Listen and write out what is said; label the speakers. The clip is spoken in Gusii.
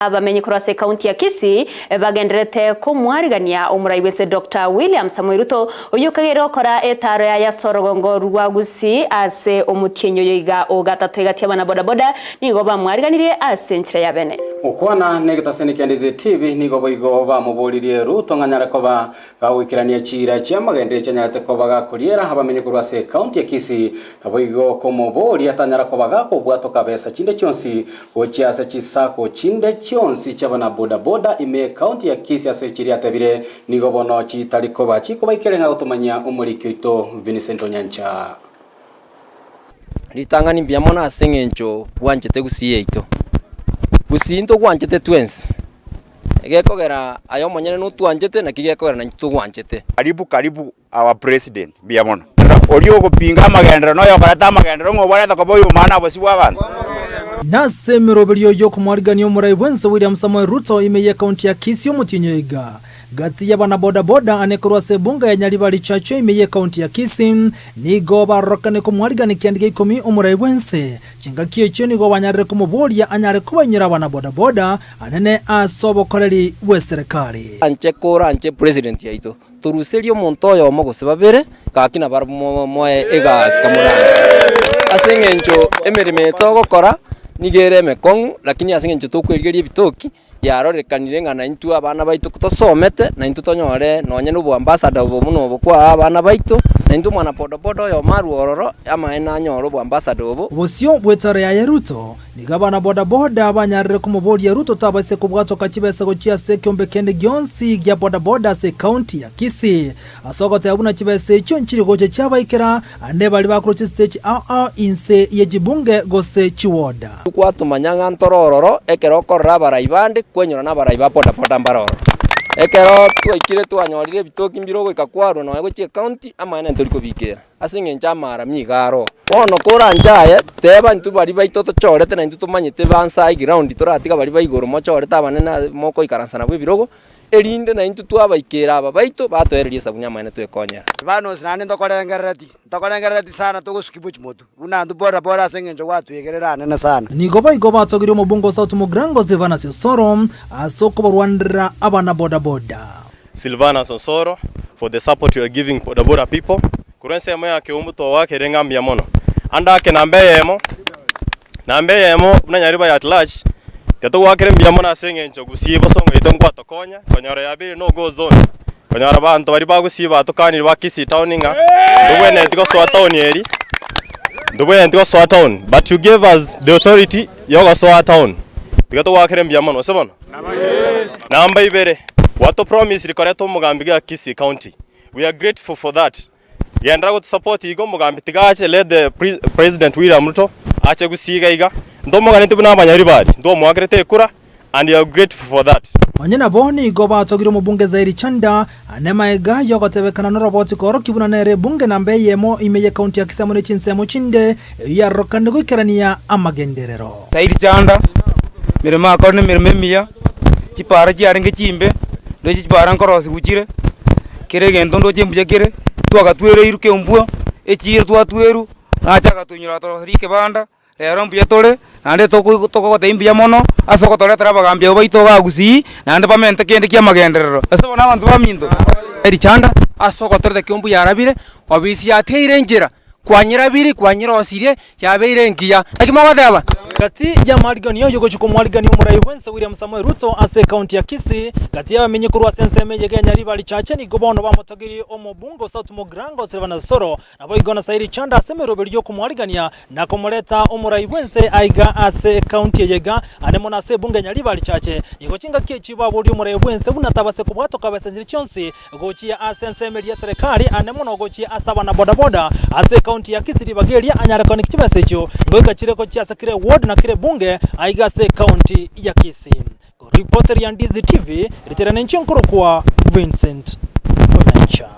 Speaker 1: Abamenyi korwa ase ekaunti ya Kisii bagendererete komwarigania omorai bw'ense Doctor William Samoei Ruto oyio okageire gokora etaaro yaye ase orogongo rwa Gusii ase omotienyi oyo iga o gatato egati y'abana bodaboda nigo bamwariganirie ase enchera ya bene.
Speaker 2: Gokwana negetaseni kia Ndizi TV nigo boigo bamoboririe Ruto ng'a anyare koba Gagoikerania chiira chi'amagenderero chianyarete koba gakoriera abamenyi korwa ase ekaunti ya Kisii, naboigo komoboria tanyara koba gakobwatoka besa chinde chionsi gochia ase chisako chinde chionsi chi'abana boda boda ime y'ekaunti ya Kisii ase chiria atebire nigo bono chitari koba chikobaikera ng'a gotomanyia omoriki oito Vincent Onyancha.
Speaker 3: Ritang'ani mbuya mono ase eng'encho bwanchete Gusii yaito. Gusii ntogwanchete twensi. Egekogera aye omonyene notwanchete naki gekogera naintwe togwanchete.
Speaker 4: Karibu karibu our president mbuya mono. Oria ogopinga amagenderero na oyokoreta amagenderero ng'a obwarete koba oyomana obosio bw'abanto.
Speaker 5: Nase emeroberio y'okomwarigania omorai bwense William Samoei Ruto ime y'ekaunti ya Kisii omotienyi oyo iga, Gati y'abanabodaboda ane korwa ase ebunga ya Nyaribari Chache ime y'ekaunti ya Kisii nigo barorokane komwarigania ekianda gia ikomi omorai bwense. Chingaki echio nigo banyarire komoboria anyare kobainyora abanabodaboda anene ase obokoreri bw'eserekari.
Speaker 3: Anche koranche president yaito toruserie omonto oyomo gose babere gaki nabarabwo moe egasi kamoranche ase eng'encho emeremo eye togokora nigo ere emekong'u lakini ase eng'encho tokwerigeria ebitoki yarorekanire ng'a naintwe abana baito tosomete, naintwe tonyore nonye na oboambassador obo buna obo kwaa abana baito, naintwe omwana bodaboda oyomo arwe ororo, amaene anyore oboambassador obo.
Speaker 5: Bosio bw'etara yaye Ruto, nigo abana bodaboda banyarire komoboria Ruto tabaise kobwatoka chibesa gochia ase ekeombe kende gionsi gia bodaboda ase ecounty ya Kisii ase ogoteba buna chibesa echio nchiri gocha chiabaikera ande baria bakorwa chistage ao ao inse ye chibunge gose chiwoda.
Speaker 3: Kwatomanya ng'a ntore ororo, ekero okorora abarai bande, kwenyora nabarai ba bodaboda mbare ororo. Ekero twaikire twanyorire ebitoki mbire ogoika kwarwa nonya gochia ecounty, amaene ntori kobikera, ase eng'encho amaramia iga aro. Bono koranche aye, teba intwe baria baito tochorete naintwe tomanyete bansa eground toratiga baria ba igoro mochorete abanene aa mokoikaransa nabwo ebirogo, erinde naintwe twabaikera aba baito, batoereria esabuni amaene twekonyera.
Speaker 6: Silvanus naende ntokorengerereti, ntokorengerereti sana togosuki bochia motwe, buna intwe pore pore ase eng'encho gwatwegerera anene sana.
Speaker 5: Nigo boigo batogirie omobunge o South Mugirango Silvanus Osoro ase okobarwanerera abana bodaboda.
Speaker 7: Silvanus Osoro for the support you are giving bodaboda people, korwa ensemo ya Keumbu togwakere ng'a mbuya mono. Ande ake namba eyemo, namba eyemo buna Nyaribari at large, tiga togwakere mbuya mono ase eng'encho gusii bosongo yaito nkwatokonya, konyora yabere no go zone, konyora abanto baria ba gusii batokanire ba Kisii town ng'a ntobwenereti gosoa town eri, ntobwenereti gosoa town but you gave us the authority yogosoa town, tiga togwakere mbuya mono, gose bono? Namba ibere, gwatopromisiri koreta omogambi iga Kisii county, we are grateful for that. Genderera gotusupport iga omogambi tiga ache let the president William Ruto ache gusii iga iga ntomoganeti buna abanyaribari ntwomoakerete ekura and we are grateful for that.
Speaker 5: Onye nabo nigo batogire omobunge Zairi Chanda ane maega yogotebekana noroboti koorokia buna nere ebunge namba eyemo ime ye county ya Kisii amo ne chinsemo chinde eyio yarorokanire goikerania amagenderero.
Speaker 8: Zairi Chanda, emeremo akore nemeremo emiya, chipara chiarenge chimbe, ndoche chipara nkorosigwa chire, kera egento ndoche mbuya kere, twagatwereirwe kembwa, echiro twatwerwa, nache agatoinyora agatoroseria ekebanda, rero mbuya tore, naende toko tokogotebia mbuya mono, ase ogotoretera abagambi abwo baito iga gusii, naende bamente kende kia amagenderero, ase bono abanto baminto.
Speaker 9: Richanda ase ogotoreta kembwa yarabire, obisi yateire enchera. Kwanyerabiri, kwanyerosirie, yabeire engiya. Naki mogoteba?
Speaker 5: Gati y'amariganio y'ogochia komwarigania omorai bw'ense William Samoei Ruto ase ekaunti ya Kisii, gati y'abamenyi korwa ase ensemo eye ya Nyaribari Chache nigo bono bamotogirie omobunge o South Mugirango Silvanus Osoro naboigo na Sairi Chanda ase emeroberi y'okomwarigania na komoreta omorai bw'ense aiga ase ekaunti eye iga ande mono ase ebunge ya Nyaribari Chache. Nigo chingaki echi baborie omorai bw'ense buna tabase kobwatoka besa chionsi Gochia ase ensemo eria y'eserekari, ande mono gochia ase abana-bodaboda ase ekaunti ya Kisii ribaga eria anyare koaneka chibesa echio ngoika chire gochia ase kera eward na kera ebunge aiga ase ekaunti ya Kisii. Koripoteria Ndizi TV, ritere ninche nkorokwa Vincent Onyancha.